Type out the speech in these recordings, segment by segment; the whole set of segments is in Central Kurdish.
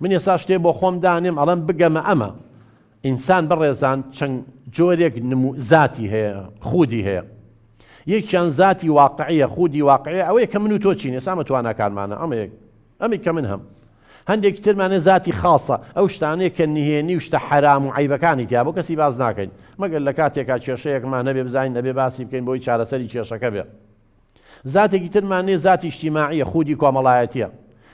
من ئێستا شتێ بۆ خۆم دانێم ئەڵێم بگەمە ئەمە. ئینسان بەڕێزان چەند جۆرێک نمو زاتی هەیە خودی هەیە. یەکیان زاتی واقعیە خودی واقعیە ئەوەیە کە من و تۆ چین ئێستا ئەمە تواناکانمانە ئەمە ئەمی کە من هەم. هەندێکی ترمان هەیە زاتی خاصە، ئەو شتانەیە کە نهێنی و شتە حەرام و عەیبەکانی تیا بۆ کەسی باس ناکەین، مەگەر لە کاتێکا کێشەیەکمان هەبێ بزانین ئەبێ باسی بکەین بۆی چارەسەری کێشەکە بێ. زاتێکی ترمان هەیە زاتی ئیجتیماعیە، خودی کۆمەڵایەتیە.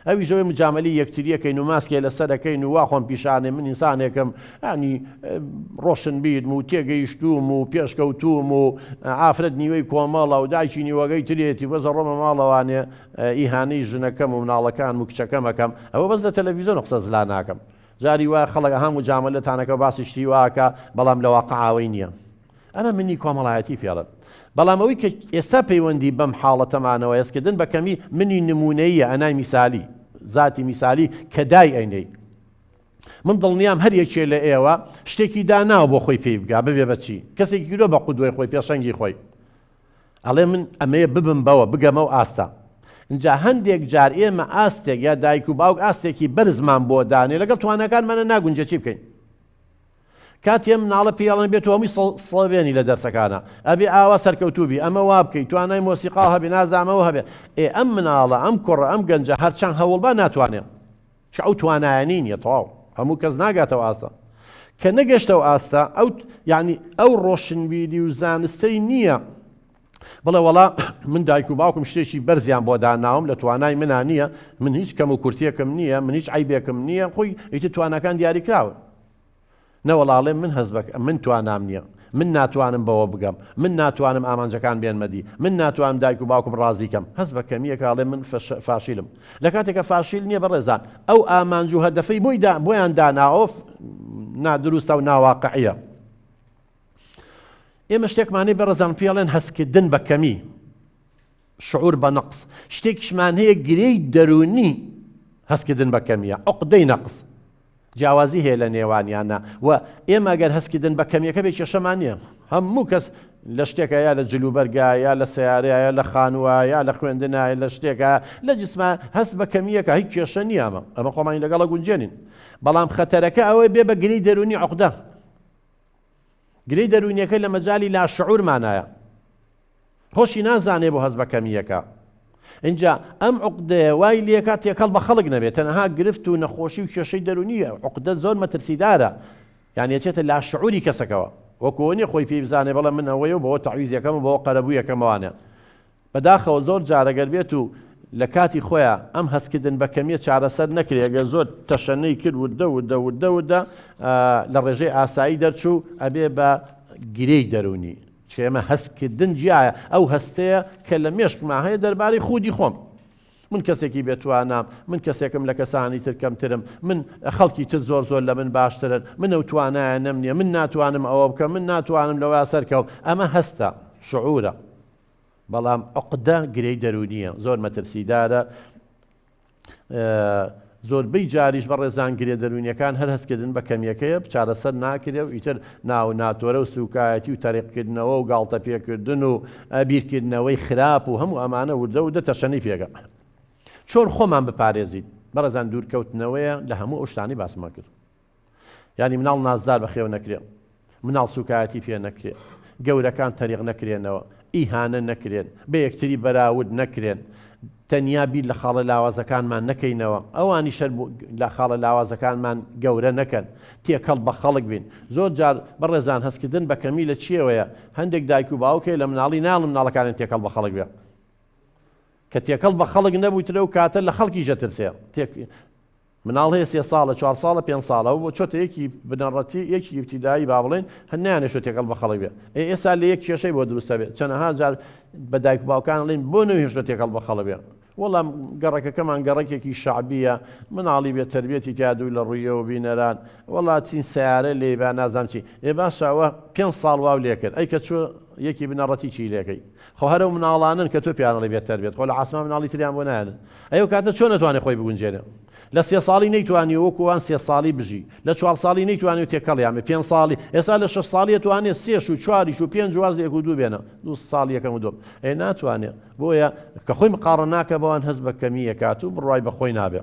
ئەویش ئەوەی مجامەلەی یەکتری ئەکەین و ماسکێ لەسەر ئەکەین و وا خۆم پیشانێ من ئینسانێکم یانی ڕۆشنبیرم و تێگەیشتووم و پێشکەوتووم و ئافرەت نیوەی کۆمەڵە و دایکی نیوەگەی ترێتی بەس ئەڕۆمە ماڵەوانێ ئیهانەی ژنەکەم و مناڵەکانم و کچەکەم ئەکەم ئەوە بەس لە تەلەڤیزۆن قسە زلا ناکەم جاری وایە خەڵک ئەها مجامەلەتانەکە باسی شتی واکە بەڵام لە واقع ئاوەی نییە ئەمە منی کۆمەڵایەتی پێڵن بەڵام ئەوەی کە ئێستا پەیوەندی بەم حاڵەتەمانەوە هەستکردن بە کەمی منی نمونەیە ئەنای میسالی زاتی میسالی کە دای ئەینەی من دڵنیام هەر یەکێ لە ئێوە شتێکی داناوە بۆ خۆی پێی بگا ببێ بەچی کەسێکی کردوە بە قودوەی خۆی پێشەنگی خۆی ئەڵێ من ئەمەیە ببم بەوە بگەمە و ئاستە. ئینجا هەندێک جار ئێمە ئاستێک یا دایک و باوک ئاستێکی بەرزمان بۆ دانێ لەگەڵ تواناکانمانە ناگونجێ چی بکەین؟ کاتێ مناڵە پێی ئەڵێن بێت هەمووی سڵەبێنی لە دەرسەکانە ئەبێ ئاوا سەرکەوتوو بی ئەمە وا بکەی توانای مۆسیقا هەبێ نازانمەوە هەبێ ئێ ئەم مناڵە ئەم کوڕە ئەم گەنجە هەرچەند هەوڵبا ناتوانێ چ ئەو توانایانی نییە تەواو هەموو کەس ناگاتەوە ئاستە کە نەگەشتەوە ئاستە ئەو یعنی ئەو ڕۆشنبیری و زانستەی نییە بڵێ وەڵا من دایک و باوکم شتێکی بەرزیان بۆ داناوم لە توانای منا نییە من هیچ کەم و کورتێکم نییە من هیچ عیبێکم نییە خۆی ئیتر تواناکان دیاریکراون نەوەڵا ئەڵێم من هەست بەک من توانام نیە من ناتوانم بەوە بگەم من ناتوانم ئامانجەکان بێنمە دی من ناتوانم دایک و باوکم ڕازی کەم هەست بە کەمیەکە ئەڵێ من فاشیلم لە کاتێکە فاشیل نیە بەڕێزان ئەو ئامانج و هەدەفەی بۆی دا بۆیان داناوە نادروستە و ناواقعیە ئێمە شتێکمانەی بەڕێزان پێڵێن هەستکردن بە کەمی شعور بە نەقس شتێکیشمان هەیە گرێی دەروونی هەستکردن بە کەمیە عقدەی نەقس جیاوازی هەیە لە نێوانیانە و ئێمە گەر هەستکردن بە کەمیەکە بێ کێشەمان نییە هەموو کەس لە شتێکە یا لە جلوبەرگا یا لە سیارەیە یا لە خانووە یا لە خوێندنە لە شتێکە لە جسمە هەست بە کەمیەکە هیچ کێشە نییە ئەمە ئەمە خۆمانی لەگەڵە گونجێنین بەڵام خەتەرەکە ئەوەی بێ بە گرێی دەروونی عقدە گرێی دەروونیەکە لە مەجالی لاشعورمانایە خۆشی نازانێ بۆ هەست بە کەمییەکە. ئینجا ئەم عوقدەیە وای لێکا تێکەڵ بە خەڵک نەبێت تەنها گرفت و نەخۆشی و کێشەی دەرونیە عوقدە زۆر مەترسیدارە یان یەچێتە لاشعوری کەسەکەوە وەکو نیە خۆی پێی بزانێ بەڵێ من ئەوەیە و بەوە تەعویزیەکەم و بەوە قەرەبوویەکەمەوانە بەداخەوە زۆر جارە گەر بێت و لە کاتی خۆیان ئەم هەستکردن بە کەمیە چارەسەر نەکرێ گەر زۆر تەشەنەی کرد وردە وردە وردە وردە لە ڕێژەی ئاسایی دەرچوو ئەبێ بە گرێی دەرونی چونکە ئێمە هەستکردن جیایە، ئەو هەستەیە کە لە مێشکما هەیە دەربارەی خودی خۆم. من کەسێکی بێتوانام، من کەسێکم لە کەسانی تر کەمترم، من خەڵکی تر زۆر زۆر لە من باشترن، من ئەو توانایانەم نییە، من ناتوانم ئەوە بکەم، من ناتوانم لەوە سەرکەوم. ئەمە هەستە، شعورە. بەڵام عوقدە گرێی دەروونییە، زۆر مەترسیدارە. زۆربەی جاریش بەڕێزان گرێ دەروونیەکان هەر هەستکردن بە کەمیەکەیە چارەسەر ناکرێ و ئیتر ناو ناتۆرە و سوکایەتی و تەریقکردنەوە و گاڵتە پێکردن و بیرکردنەوەی خراپ و هەموو ئەمانە وردە وردە تەشەنەی پێگە چۆن خۆمان بپارێزین بەڕێزان دوورکەوتنەوەیە لە هەموو ئەو شتانەی باسمان کرد. یانی مناڵ نازدار بەخێو نەکرێ، مناڵ سوکایەتی پێ نەکرێ، گەورەکان تەریق نەکرێنەوە، ئیهانە نەکرێن، بە یەکتری بەراورد نەکرێن، تەنیا بیر لە خاڵە لاوازەکانمان نەکەینەوە، ئەوانیش هەر لە خاڵە لاوازەکانمان گەورە نەکەن، تێکەڵ بە خەڵک بین. زۆر جار بەڕێزان هەستکردن بە کەمی لە چییەوەیە؟ هەندێک دایک و باوک هەیە لە مناڵی نایەڵن مناڵەکانیان تێکەڵ بە خەڵک بێ. کە تێکەڵ بە خەڵک نەبوویت لەو کاتە لە خەڵکیش دەترسێ. مناڵ هەیە سێ ساڵە چوار ساڵە پێنج ساڵە و چۆتە یەکی بنەڕەتی یەکی ئیبتیدایی با بڵێن هەر نایانێشتوە تێکەڵ بە خەڵک بێ ئێ ئێستا لە یەک کێشەی بۆ دروستە بێ چەنەها جار بە دایک و باوکان ئەڵێن بۆ نەوهێشتوە تێکەڵ بە خەڵک بێ وەڵام گەڕەکەکەمان گەڕەکێکی شەعبیە مناڵی بێ تەربیەتی تیا دوو لە ڕوویەوە بینەران وەڵا چین سیارە لێی با نازانم چی ئێ باشە ئەوە پێنج ساڵ واو لێکرد ئەی کە چۆ یەکی بنەڕەتی چی لێکەی خۆ هەر ئەو مناڵانەن کە تۆ پێیان ئەڵێی بێ تەربیەت خۆ لە عاسمان مناڵی تریان بۆ نایەنن ئەی ئەو کاتە چۆن ئەتوانێ خۆی بگونجێنێ لە سێ ساڵی نەیتوانیوە وەکو وان سێ ساڵی بژی لە چوار ساڵی نەیتوانیوە تێکەڵیان بێ پێنج ساڵی ئێستا لە شەش ساڵی ئەتوانێ سێش و چواریش و پێنج واز لە یەک و دوو بێنە دوو ساڵ یەکەم و دووەم ئێ ناتوانێ بۆیە کە خۆی مقاڕە ناکە بەوان هەست بە کەمی ئەکات و بڕوای بە خۆی نابێ.